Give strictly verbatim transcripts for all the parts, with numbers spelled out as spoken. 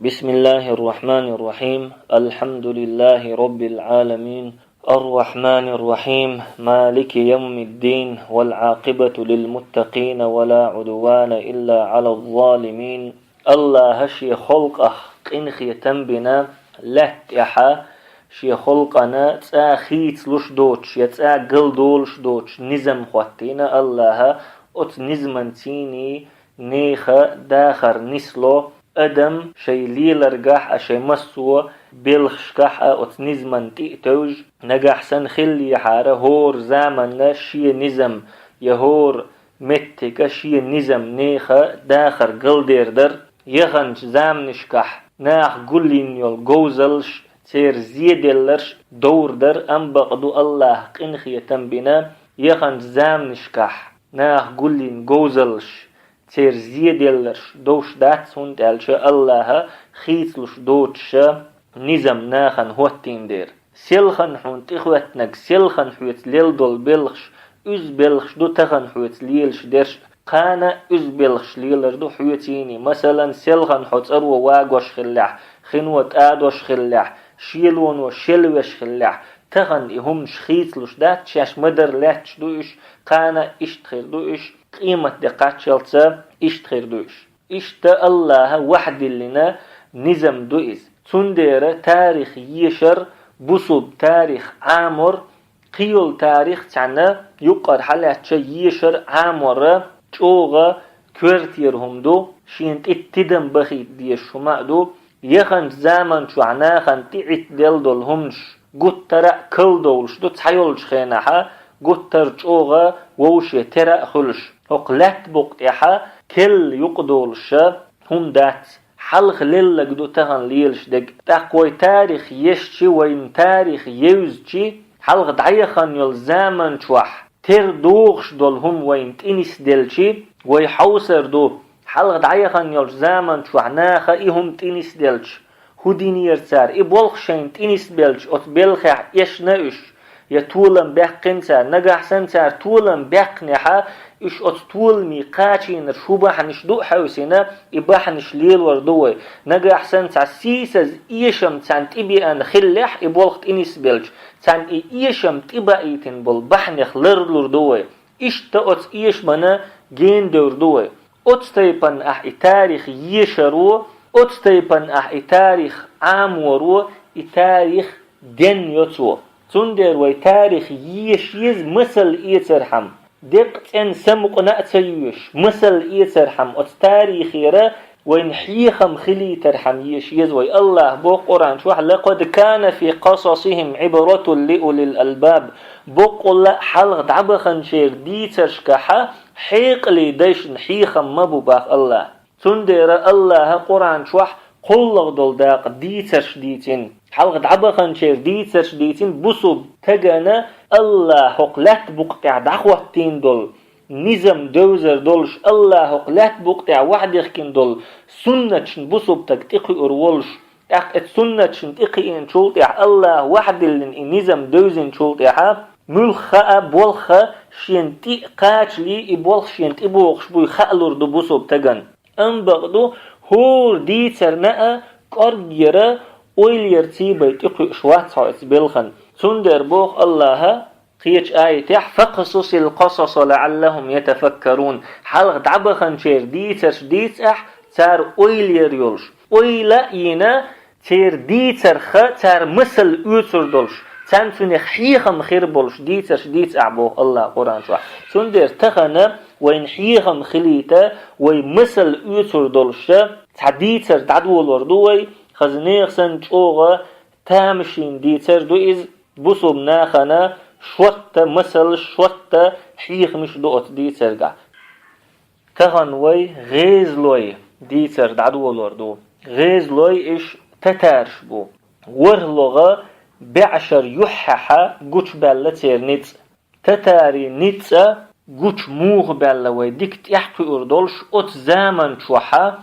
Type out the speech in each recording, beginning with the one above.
بسم الله الرحمن الرحيم. الحمد لله رب العالمين. الرحمن الرحيم. مالك يوم الدين. والعاقبة للمتقين ولا عدوان إلا على الظالمين. Аллаха шен халкъах къинхетам бина, лаьтта тӀехьа шен халкъана цӀа хийцалуш доцуш я цӀа галдолуш доцуш низам хӀоттийна Аллаха, оцу низаман цӀийнан нехан дахар нисло, адам шайн леларгахь а, шайн массо а белхашкахь а оцу низаман тӀе а тевжа, нагахь санна хиллехьара хӀора заманна шен низам я хӀора меттига шен низам нехан дахар галдер дара. Яханчу заманашкахь наха гулйина йолу говзаллаш, церан зеделларш довр дара, амма бакъду Аллаха къинхетам бина, яханчу заманашкахь наха гулйина говзаллаш, церан зеделларш довш дац, хӀунда аьлча Аллаха хийцалуш доцуша низам нахана хӀоттийна дера. Селхана хьуна тӀехӀоьттинарг, селхана хьоьца лелла долу белхаш, уьзза белхаш ду тахана хьоьца лелаш дерш, кхана уьзза белхаш лелар ду хьоьцийний. Масалан, селхана хьо цӀаро вагош хиллехь, хино тӀадош хиллехь, шелоно шелвеш хиллехь, тахана и хӀуманаш хийцалуш дац, шаьш ма-дарра лаьтташ ду уьш, кхана иштта хир ду уьш, къематде кхаччалца иштта хир ду уьш. Иштта Аллаха ваьхьа диллина низам ду иза. Цундела тарих ешар, бусулба тарих Ӏамор, кхийолу тарих цхьаьна юккъара хьалаьцча ешар, Ӏамор чӀогӀа коьртера хӀума ду, шена тӀе тидам бахийта дезаш хӀума а ду. Яханчу заман чохь нахана тӀеӀиттаделла долу хӀуманаш гуттара а калдовлуш ду, цхьайолчу хенахьа гуттара чӀогӀа вовше тера а хуьлуш. ХӀокху лаьтта букъа тӀехьа керла юкъадолуша хӀума дац, хьалха леллаг ду тахана лелаш дерг. ТӀаккха вай тарих ешчи, вайна тарих евзачи, хьалха дӀаяхана йолу заман чохь тера догӀуш долу хӀума вайна тӀенисделчи, вай хьовсар ду, хьалха дӀаяхана йолчу заман чохь наха и хӀума тӀенисделча, хӀун динера цара? И болх шайна тӀенисбелча, оцу белхехь эшна уьш, я толам баьккхина цара, нагахь санна цара толам баьккхинехьа, уьш оцу толамийн кхачийнарш хӀун бахьанаш ду а хьевсина, и бахьанаш лелор ду вай. Нагахь санна цхьа сийсаза эшам царна тӀебеана хиллехь, и болх тӀенисбелча, царна и эшам тӀебаийтина болу бахьанех ларлур ду вай. Иштта оцу эшамана генадевр ду вай. Оцу тайпана ахь и тарих ешаро, оцу тайпана ахь и тарих Ӏаморо, и тарих ден йо цо. Цундела вай тарих еша еза масал эцархьама, деккъа цӀена самукъана а ца йоьшуш, масал эцархьама, оцу тарихера вайна хьехам хилийтархьама еша еза вай. Аллаха боху Къуръан чохь: «لقد كان في قصصهم عبرة لأولي الألباب». Боккъалла а хьалха дӀабаханчеран дийцаршкахьа хьекъале дайшна хьехам ма бу бах Аллаха. Цундела Аллаха Къуръан чохь кхоллагӀа долу дакъа дийцарш дийцина. Хьалха дӀабаханчеран дийцарш дийцина, бусулба тагана Аллаха хӀокху лаьтта букъа тӀехь дӀахӀоттийна долу низам девзар долуш, Аллаха хӀокху лаьтта букъа тӀехь ваьхьа дихкина долу суннаташна бусулба таг тӀекхуьур волуш, тӀаккха эцу суннаташна тӀекхиъначул тӀехь, Аллаха ваьхьа диллина и низам девзинчул тӀехьа, муьлхха а болх шена тӀе а кхачале, и болх шена тӀебогӀуш буй хаалур ду бусулба тагана. Амма бакъду, хӀора дийцарна а кӀорггера ойла ярций бен тӀекхуьуш вац хьо оцу белхан. Цундела боху Аллаха кхечу аятехь: «فاقصص القصص لعلهم يتفكرون». Хьалха дӀабаханчеран дийцарш дийца ахь, цара ойла яр йолуш. Ойла а йина, церан дийцарх цара масал оьцур долуш, царна цунах хьехам хир болуш дийцарш дийца ахь боху Аллаха Къуръан чохь. Цундела тахана вайна хьехам хилийта, вай масал оьцур долуша цхьа дийцар дӀадолор ду вай, хаза нехан санна чӀогӀа тамашийна дийцар ду иза, бусулба нахана шортта масалш, шортта хьехамаш ду оцу дийцаргахь. Тахана вай гӀезалой дийцар дӀадолор ду. ГӀезалой иш татарш бу. ВорхӀалгӀа бӀешар юьххьехьа гучубаьлла церан ницкъ. Татарийн ницкъ гучу муха баьлла вай дика тӀаьхьакхуьур долуш, оцу заман чохьа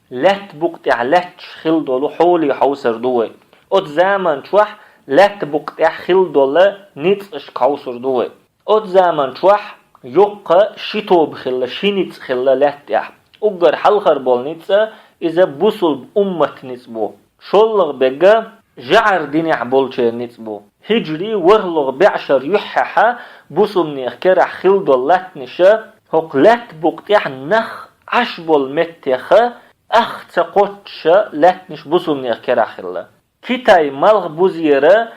лаьтта букъа тӀехь лаьтташ хилла долу хьоле хьовсар ду вай. Оцу заман чохь лаьтта букъа тӀехь хилла долу ницкъашка хьовсур ду вай. Оцу заман чохь йоккха ши тоба хилла, ши ницкъ хилла лаьтта тӀехь. Уггар хьалхар болу ницкъ Иза бусулба уммат ницкъ бу. ШоллагӀа бегга жагӀар динехь болчеран ницкъ бу. Хиджри ворхӀлагӀа бӀешар юьххьехьа бусулнех керахь хилла долу латтаниша, хӀокху лаьтта букъа тӀехь нах Ӏаш болу меттеха, ах ца кхоччуша латтаниш бусулнех керахь хилла. Китай малх бузера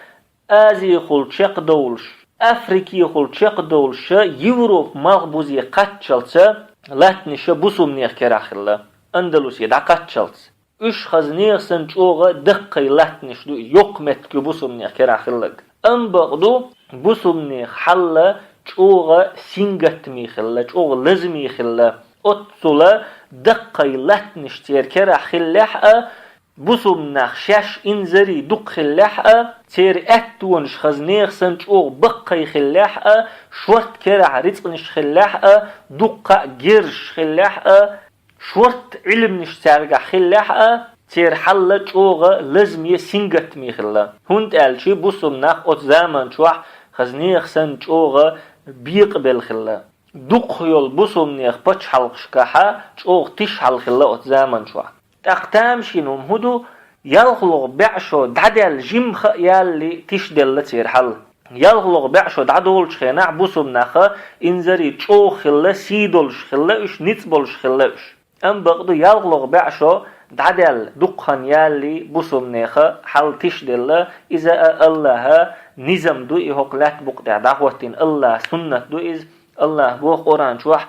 Азихула чекхдовлуш, Африкихула чекхдовлуша Европа малх бузе кхаччалца латтаниша бусулнех керахь хилла, Андалусе дӀакхаччалца. Уьш хаза нехан санна чӀогӀа даккхий латтанаш ду, йоккха меттиг ю бусулнех керахь хилларг. Амма бакъ ду, бусулнех хьалла чӀогӀа сингаттаме хилла, чӀогӀа лазаме хилла. Оццула даккхий латтанаш церан керахь хиллехь а, бусулнах шаьш инзаре дукха хиллехь а, церан аьттонаш хаза нехан санна чӀогӀа баккхий хиллехь а, шорта керахь рицкъанаш хиллехь а, дуккха а герзаш хиллехь а, шорта Ӏилманаш цаьргахь хиллехь а, церан хьалла чӀогӀа лазаме, сингаттаме хилла. ХӀунда аьлча бусулнах оцу заман чохь хаза нехан санна чӀогӀа бекъабелла хилла. Дукхах йолу бусулнех пачхьалкхашкахьа чӀогӀа тиша хьал хилла оцу заман чохь. ТӀаккха тамашийна хӀума хӀун ду, ялхалгӀа бӀешо дӀадаьлла жимма хаа ялале тиша делла церан хьал. ЯлхалгӀа бӀешо дӀадолучу хенахь бусулнаха инзаре чӀогӀа хилла, сий долуш хилла уьш, ницкъ болуш хилла уьш. Амма бакъ ду, ялхалгӀа бӀешо дӀадаьлла дукха хан ялале бусулнеха хьал тиша делла, иза а АллахӀа низам ду, и хӀокху лаьтта букъа тӀехь дӀахӀоттийна АллахӀа суннат ду иза. АллахӀа боху Къуръан чохь: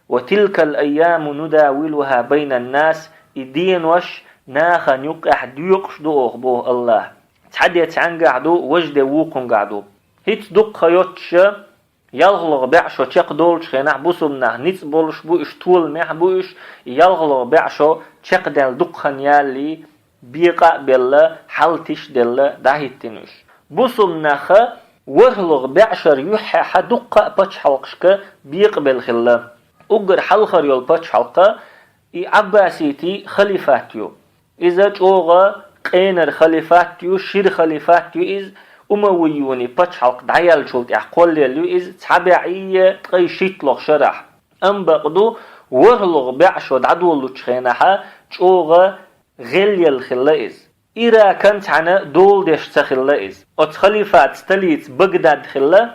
«Ва тилкал айяму нудавилуха байнан нас», и денош нахана юккъехь доькъуш ду оха, боху АллахӀа. Цхьа де цхьаьнгахь ду, важа де вукхунгахь ду. ХӀинца дуккха хан йоццуша, ялхалгӀа бӀешо чекхдолучу хенахь бусулнах ницкъ болуш бу уьш, толамехь бу уьш, и ялхалгӀа бӀешо чекхдаьлла дукха хан ялале, бекъа а белла, хьал тиша делла, дӀахӀиттина уьш. Бусулнаха ворхӀалгӀа бӀешар юьххьехьа дуккха а пачхьалкхашка бекъабелла хилла. Уггар хьалхара йолу пачхьалкх и Ӏаббаситийн халифат ю. Иза чӀогӀа къенара халифат ю, шира халифат ю иза, умавийюний пачхьалкх дӀаяьллачул тӀаьхьа кхоллаелла ю иза, цхьа бӀе ткъе шийтталгӀа шарахь. Амма бакъ ду, ворхӀалгӀа бӀешо дӀадолучу хенахьа чӀогӀа гӀелъелла хилла иза. Иракан цхьаьна дола деш ца хилла иза. Оцу халифатан столица Багдад хилла,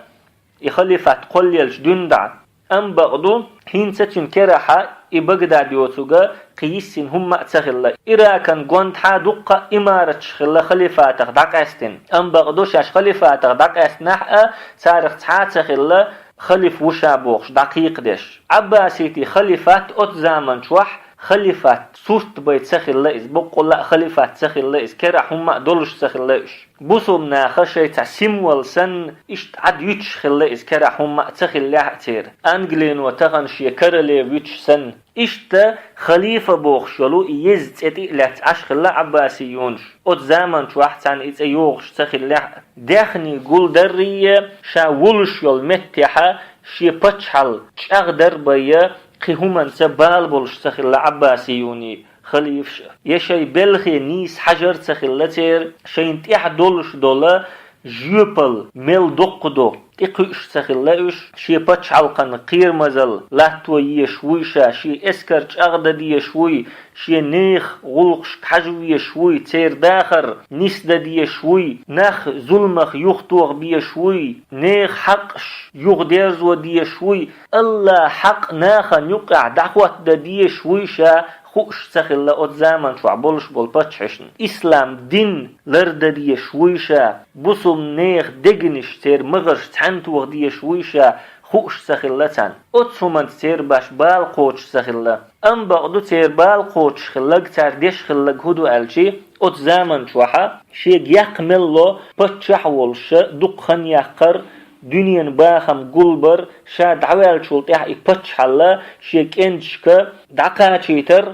и халифат кхоллаелча дуьйна дӀа. Амма бакъ ду, хӀинца цуьнан керахьа и Багдад йоцург кхин йиссина хӀумма а ца хилла. Иракан гонаха дуккха а имараташ хилла халифатах дӀакъаьстина. Амма бакъ ду, шаьш халифатах дӀакъаьстинехь а, царах цхьа а ца хилла, халифа ву ша бохуш, дӀакхайкхадеш. Ӏаббаситийн халифат оцу заман чохь халифат сурт бай ца хилла иза, боккъалла а халифат ца хилла иза, керахь хӀумма а долуш ца хилла уьш. Бусулнаха шайн цхьа символ санна, иштта Ӏад юьтуш хилла иза, керахь хӀумма а ца хиллехь а церан. Англино тахана шен королева юьтуш санна. Иштта халифа бохуш йолу и еза цӀе тӀе а лаьцна Ӏаш хилла Ӏаббасиюнаш. Оцу заман чохь царна и цӀе йогӀуш ца хиллехь а. Даьхний гулдаррий, ша волуш йолу меттехьа шен пачхьалкх чӀагӀдар а бай, кхин хӀуманца бала болуш ца хилла Ӏаббасиюний халифаш а. Я шайн белхе нийса хьажар а ца хилла церан, шайна тӀехь долуш долу жоьпалла мел доккха ду, тӀекхуьуш ца хилла уьш, шен пачхьалкхан кхерамазалла латто езаш вуй ша, шен эскар чӀагӀдан дезаш вуй, шен нехан гӀуллакхашка хьажа везаш вуй, церан дахар нисдан дезаш вуй, нах зуламах юхатоха безаш вуй, нехан хьакъаш юхадерзо дезаш вуй, АллахӀан хьакъ нахана юккъехь дӀахӀоттадан дезаш вуй ша, хууш ца хилла оцу заман чохь болуш болу паччахьашна. Ислам дин лардан дезаш вуй ша, бусулнехан дегнаш, церан магӀарш цхьаьнатоха дезаш вуй ша, хууш ца хилла царна. Оцу хӀуманца церан баш бала кхочуш ца хилла. Амма бакъ ду, церан бала кхочуш хилларг, цара деш хилларг хӀун ду аьлчи, оцу заман чохьа шега яккха мел ло паччахь а волуш, дукха хан яккхар, дуьненан бахам гулбар, ша дӀаваьллачул тӀаьхьа и паччахьалла шен кӀенташка дӀакхачийтар,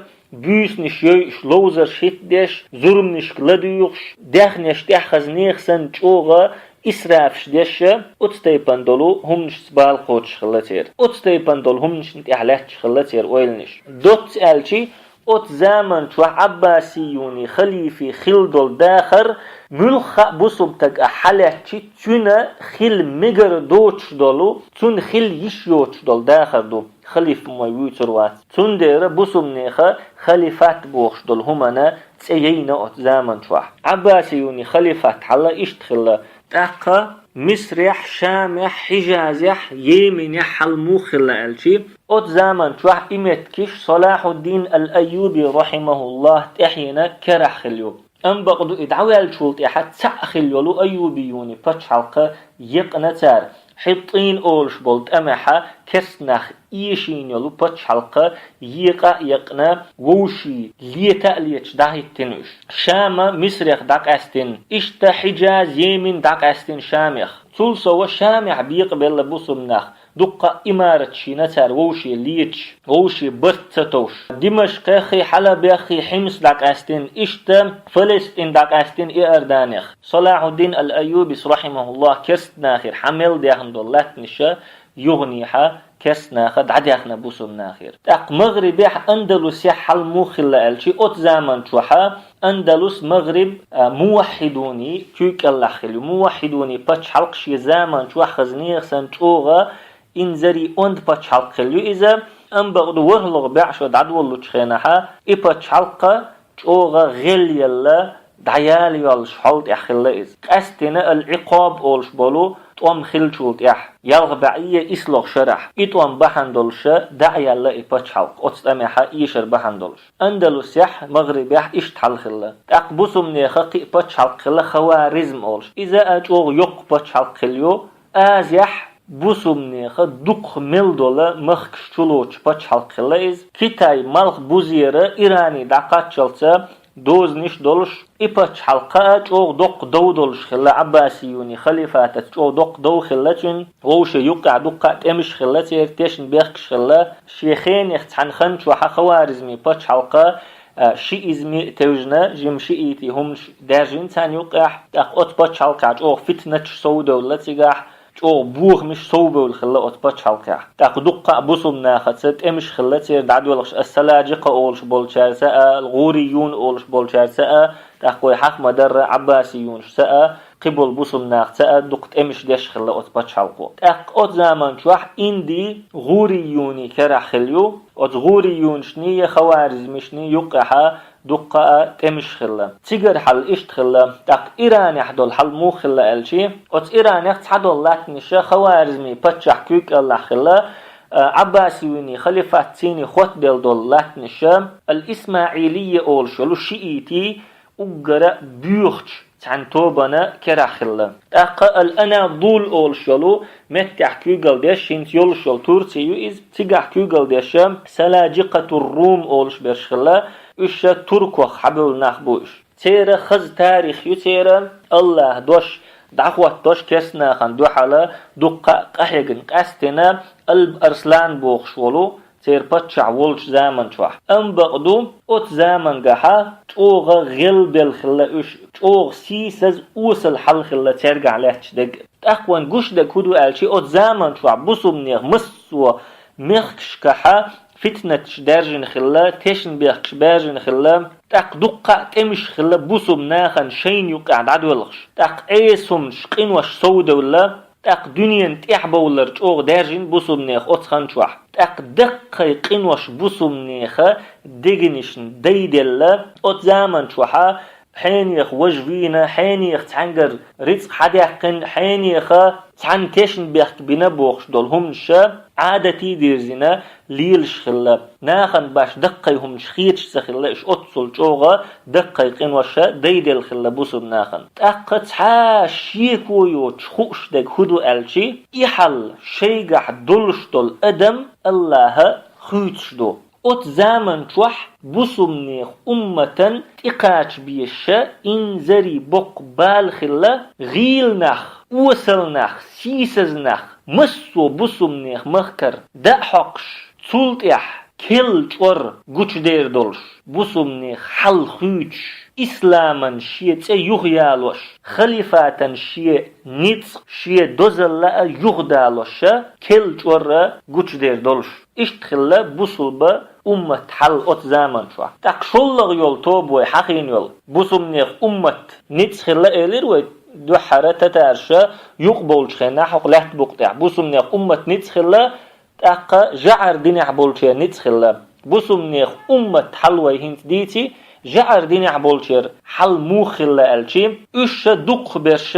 буьйсанаш йойуш, ловзарш хӀиттадеш, зурманашка ладуьйгӀуш, даьхнеш тӀехь хаза нехан санна чӀогӀа исрафаш деш, оцу тайпана долу хӀуманашца бала кхочуш хилла церан. Оцу тайпана долу хӀуманашна тӀехь лаьтташ хилла церан ойланаш. Доцца аьлчи, Оцу заман чохь Ӏаббасиюни халифе хилла долу дахар муьлхха а бусулба стага хьалаьцчи, цуьнан хила мегар доцуш долу, цунна хила йиш йоцуш долу дахар ду, халиф ма вуьйцур вац. Цундела бусулбанеха халифат бохуш долу хӀуманна цӀе яйна оцу заман чохь. Ӏаббасиюни халифат хьалла иштта хилла. ТӀаккха Мисрехь, Шамехь, Хьижазехь, Йеменехь хьал муха хилла аьлчи, оцу заман чохь и меттигаш Салахьуддин ал-Айюби, рахьимахуллахь, тӀаьхьена керахь хилла ю. Амма бакъду и дӀаваьллачул тӀаьхьа цхьаъ хилла йолу Айюбиюни пачхьалкх екъна цара. ХьиттӀин олуш болу тӀамехьа керста нах эшийна йолу пачхьалкх екъа а екъна, вовшийн лета а леташ дӀахӀиттина уьш. Шама Мисрех дӀакъаьстина, иштта Хьижаз, Йемен дӀакъаьстина Шамех. Цул сова Шамехь бекъабелла бусулба нах, дуккха а имараташ йина цара вовшийн леташ, вовшийн барт ца товш. Димашкхеххий, Хьалабеххий, Хьимс дӀакъаьстина, иштта Фалестин дӀакъаьстина Иорданех. Салахьуддин ал-Айюбис, рахьимахуллахь, керста нахера хьан мел дехна долу латтанаша юханехьа керста наха дӀадаьхна бусулба нахера. ТӀаккха МагӀрибехь, Андалусехь хьал муха хилла аьлчи, оцу заман чохьа Андалус, МагӀриб, а, муваххьидуни куьйкӀеллахь хилла ю. Муваххьидуни пачхьалкх шен заман чохь хаза нехан санна чӀогӀа инзаре онда пачхьалкх хилла ю иза. Амма бакъду ворхӀалгӀа бӀе шо дӀадоллучу хенахьа и пачхьалкх чӀогӀа гӀелъелла, дӀаяла йоллуш хьол тӀехь хилла иза. Къаьсттина ал-Ӏикъоб олуш болу тӀом хиллачул тӀехь, ялх бӀе исслогӀа шарахь, и тӀом бахьана долуша дӀаяьлла и пачхьалкх, оцу тӀамехьа эшар бахьана долуш. Андалусехь, МагӀрибехь иштта хьал хилла. ТӀаккха бусулбанеха кхин а пачхьалкх хилла, Хаваризм олуш. Иза а чӀогӀа йоккха пачхьалкх хилла ю. Азехь бусулбанеха дукха мел долу махкаш чулоцуш пачхьалкх хилла иза. Китай малх бузера Иране дӀакхаччалца дозанаш долуш, и пачхьалкх а чӀогӀа доккха дов долуш хилла, Ӏаббасиюни халифатаца чӀогӀа доккха дов хилла цуьнан, вовшийн юккъехь дуккха а тӀемаш хилла церан, тешнабехкаш хилла. Шен хенех цхьана хан чохьа Хаваризмийн пачхьалкх а, шиизме а тевжина, жима шиитийн хӀуманаш даьржина царна юккъехь. ТӀаккха оцу пачхьалкхехь чӀогӀа фитнаташ совдевлла цигахь, чӀогӀа бохамаш совбевлла хилла оцу пачхьалкхехь. ТӀаккха дуккха а бусулба нахаца тӀемаш хилла церан дӀадоьлхуш, ас-Саладжикъа олуш болчаьрца а, ГӀуриюн олуш болчаьрца а, тӀаккха вай хьаха ма-дарра Ӏаббасиюнашца а, кхиболу бусулба нахаца а дукха тӀемаш деш хилла оцу пачхьалкхо. ТӀаккха оцу заман чохь Инди ГӀуриюни керахь хилла ю, оцу ГӀуриюнашний я Хаваризмишний юккъехьа дуккха а тӀемаш хилла. Цигара хьал иштта хилла, тӀаккха Иранехь долу хьал муха хилла аьлчи, оцу Иранех цхьадолу латтанаша Хаваризмийн паччахь куьйкӀеллахь хилла, а, Ӏаббасиюний халифатцийний хоттаделла долу латтанаша ал-Исмаилия олуш йолу шиитий уггара боьхачу цхьана тобана керахь хилла. ТӀаккха ал-Анадул олуш йолу меттехь куьйгалдеш, хӀинца йолуш йолу Турци ю иза, цигахь куьйгалдеша Саладжикъатур-Рум олуш берш хилла, уьш ша туркох хьабевлла нах бу уьш. Церан хаза тарих ю церан, АллахӀан дош дӀахӀоттош керста нахана дуьхьала дуккха а къахьегна, къаьсттина Алп Арслан бохуш волу церан паччахь волчу заман чохь. Амма бакъду, оцу замангахьа чӀогӀа гӀелбелла хилла уьш, чӀогӀа сийсаза, осал хьал хилла цергахь лаьтташ дерг. ТӀаккха вайн гуш дерг хӀун ду аьлчи, оцу заман чохь бусулбанех массо а мехкашкахьа фитнаташ даьржина хилла, тешнабехкаш баьржина хилла, тӀаккха дуккха а тӀемаш хилла бусулба нахана шайна юккъехь дӀадоьлхуш. ТӀаккха Ӏеса хӀуманаш, къинош совдевлла, тӀаккха дуьненан тӀаьхьабовлар чӀогӀа даьржина бусулбанех оцу хан чохь. ТӀаккха даккхий къинош бусулбанеха дегнашна дайделла, оцу заман чохьа хьенех важа вийна, хьенех цхьаьнгара рицкъ хьадаьккхина, хьенеха цхьаьна тешнабехк бина бохуш долу хӀуманаша Ӏадатий дирзина лелаш хилла. Нахана баш даккхий хӀуманаш хеташ ца хилла, уьш оццул чӀогӀа даккхий къиноша дайделла хилла бусулба нахана. ТӀаккха цхьа шеко йоцуш хууш дерг хӀун ду аьлчи, и хьал шайгахь долуш долу адам АллахӀа хуьйцуш ду. Оцу заман чохь бусулбанех умматан тӀекхача безаша инзаре боккха бала хилла, гӀийла нах, осал нах, сийсаза нах, массо а бусулбанех махкара дӀа а хьокхуш, цул тӀаьхьа керла чӀор гучудер долуш, бусулбанех хьал хуьйцуш, исламан шен цӀе юхаялош, халифатан шен ницкъ, шен дозалла а юхадалоша, керла чӀор гучудер долуш. Иштта хилла бусулба уммат хьал оцу заман чохь. ТӀаккха шоллагӀа йолу тоба вай хьахийна йолу. Бусумнех уммат ницкъ хилла элира вай, дуьххьара татарша юкъа болчу хенахь хӀокху лаьтта букъа тӀехь. Бусумнех уммат ницкъ хилла, тӀаккха жӀар динехь болчеран ницкъ хилла. Бусумнех уммат хьал вай хӀинца дийци, жӀар динехь болчеран хьал муха хилла аьлчи, уьш ша дукхахберш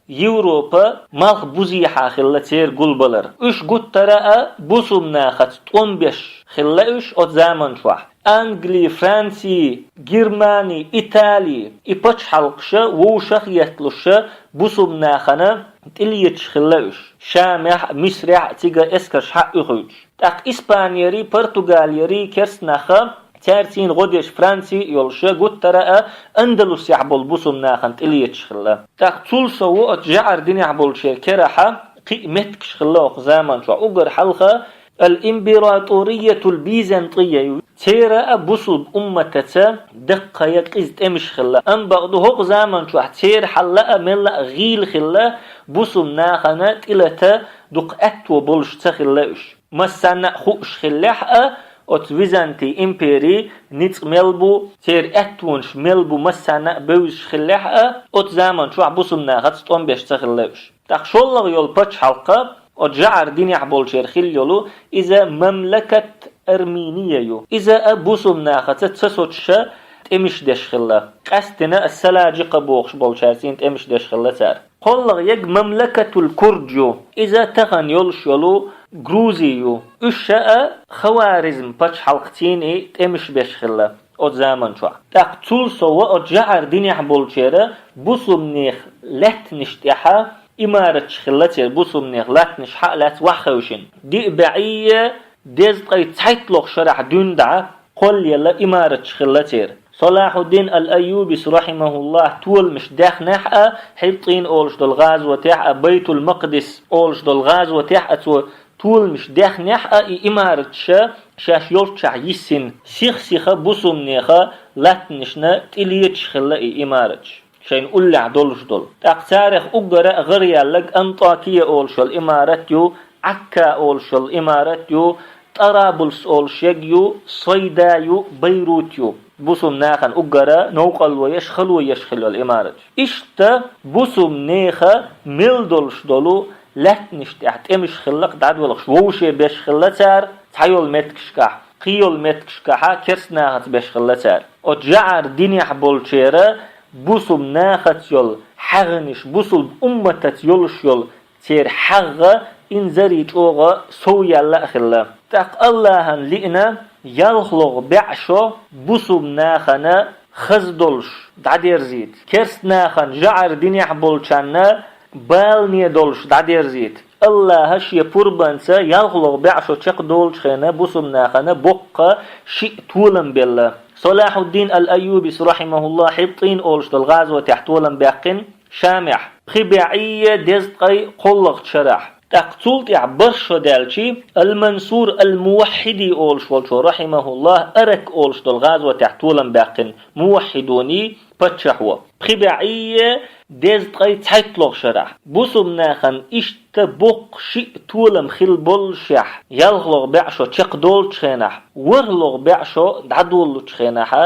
Европа малхбузехьа хилла церан гулбалар. Уьш гуттара а бусумнахаца тӀом беш хилла уьш оцу заман чохь. Англи, Франци, Германи, Итали, и пачхьалкхаша вовшах а етталуша бусумнахана тӀелеташ хилла уьш. Шамехь а, Мисрехь а цига эскарш хьа а уьхуьйтуш. ТӀаккха Испанери, Португалиери керстанаха, цаьрцийна гӀо деш Франци а йолуша, гуттара а Андалусехь болу бусумнахана тӀелеташ хилла. ТӀаккха цул сов оцу жӀар динехь болчеран керахьа кхин а меттигаш хилла оцу заман чохь. Уггар хьалха Ал-Императориятул-Бизантия ю. Церан а бусулба умматаца даккхий а къиза тӀемаш хилла. Амма бакъду хӀокху заман чохь церан хьалла а мелла а гӀийла хилла, бусумнахана тӀелата дукха аьтто болуш ца хилла уьш. Массанна а хууш хиллехь а, оцу Византий импери ницкъ мел бу, церан аьттонаш мел бу массанна а бевзаш хиллехь а, оцу заман чохь бусумнахаца тӀом беш ца хилла уьш. ТӀаккха шоллагӀа йолу пачхьалкх, оцу жӀар динехь болчеран хилла йолу, иза мамлакат Армения ю. Иза а бусумнахаца ца соцуша тӀемаш деш хилла. Къаьсттина а Саладжикъа бохуш болчаьрца тӀемаш деш хилла цара. КхоалгӀа ерг мамлакатул Курд ю. Иза тахана йолуш йолу Грузи ю. Уьш ша а Хаваризм пачхьалкхций тӀемаш беш хилла оцу заман чохь. ТӀаккха цул сов оцу жӀар динехь болчеран бусумнех лаьттанаш тӀехьа имараташ хилла церан, бусумнех латтанаш хьа а лаьцна охьахевшина. Диъ бӀе дезткъе цхьайтталгӀа шарахь дуьйна дӀа кхоллаелла имараташ хилла церан. Салахьуддин ал-Айюбис, рахьимахуллахь, толамаш даьхнехь а, ХӀиттӀин олуш долу гӀазотехь а, Байтул-Макъдис олуш долу гӀазотехь а цо толамаш даьхнехь а, и имараташ шаьш йолччохь йиссина, сих-сиха бусумнеха латтанашна тӀелеташ хилла и имараташ, шайна уллехь долуш долу. ТӀаккха царах уггара а гӀараяьлларг Антакия олуш йолу имарат ю, Ӏакка олуш йолу имарат ю, Тарабулс олуш ерг ю, Сайда ю, Байрут ю. Бусум нахана уггара новкъарло еш, хало еш хилла йолу имараташ. Иштта бусум неха мел долуш долу лаьттанаш тӀехь тӀемаш хиллакх дӀадолхуш, вовше беш хилла цара, цхьайолу меттигашкахь, кхийолу меттигашкахьа керст нахаца беш хилла цара. Оцу жаӀар динехь болчера бусум нахаца йолу хьагӀанаш, бусулба умматаца йолуш йолу церан хьагӀ инзаре чӀогӀа сов яьлла а хилла. ТӀаккха Аллахьан лиъна ялхлогӀа бӀе шо бусум нахана хаза долуш дӀадерзийта, керст нахана жаӀар динехь болчарна балане долуш дӀадерзийта. Аллахьа шен пурбанца ялхлогӀа бӀе шо чекхдолучу хенахь бусум нахана боккха шиъ толам белла. Салахьуддин ал-Айюбис, рахьимахуллахь, ХӀиттӀин олуш долу гӀазотехь толам баьккхина Шамехь, пхи бӀе дезткъе кхоалгӀачу шарахь. ТӀаккха цул тӀаьхьа бархӀ шо даьлчи, Ал-Мансур ал-Муваххьиди олуш волчо, рахьимахуллахь, Арак олуш долу гӀазотехь толам баьккхина муваххьидуний паччахьо. Пхи бӀе дезткъе цхьайтталгӀа шарахь. Бусум нахана иштта боккха шиъ толам хилла боллушехь, ялхлогӀа бӀе шо чекхдолучу хенахь, ворхӀлогӀа бӀе шо дӀадоллучу хенахьа,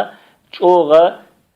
чӀогӀа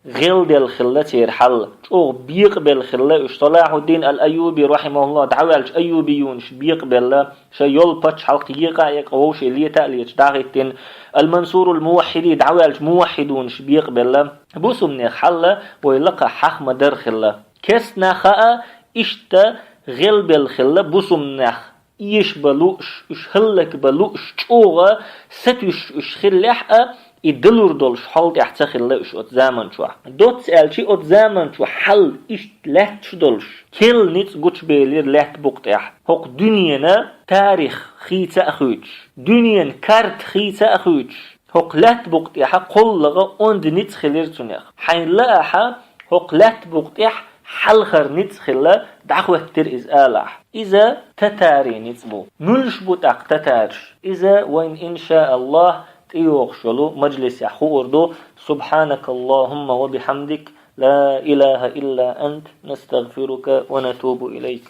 гӀелделла хилла церан хьал, чӀогӀа бекъабелла хилла уьш. Салахьуддин ал-Айюби, рахьимахуллахь, дӀаваьлча айюбиюнаш бекъабелла, шайн йолу пачхьалкх екъа а екъа, вовше лета а леташ дӀахӀиттина. Ал-Мансурул Муваххьиди дӀаваьлча муваххьидунаш бекъабелла. Бусумнех хьал вай лакхахь хьаха ма-дарра хилла. Керст нах а иштта гӀелбелла хилла, бусумнех эшабан лууш, уьш хӀаллакбан лууш, чӀогӀа сатуьйсуш уьш хиллехь а, и далур долуш хьол тӀехь ца хилла уьш оцу заман чохь. Доцца аьлчи, оцу заман чохь хьал иштта лаьтташ долуш, керла ницкъ гучубелира лаьтта букъа тӀехь. ХӀокху дуьненан тарих хийца а хуьйцуш, дуьненан карта хийца а хуьйцуш, хӀокху лаьтта букъа тӀехьа кхоалгӀа онда ницкъ хилира цунах. Хьайна лаахьа, хӀокху лаьтта букъа тӀехь хьалхара ницкъ хилла, дӀахӀоьттира иза алахь. Иза татарийн ницкъ бу. Муьлш бу тӀаккха татараш? Иза вайн, иншааллахь, тӀейогӀуш йолу мажлисехь хуур ду. Субхьанакаллахьумма ва бихьамдик, ла илахьа илла ант, настагъфирука ва натубу илайк.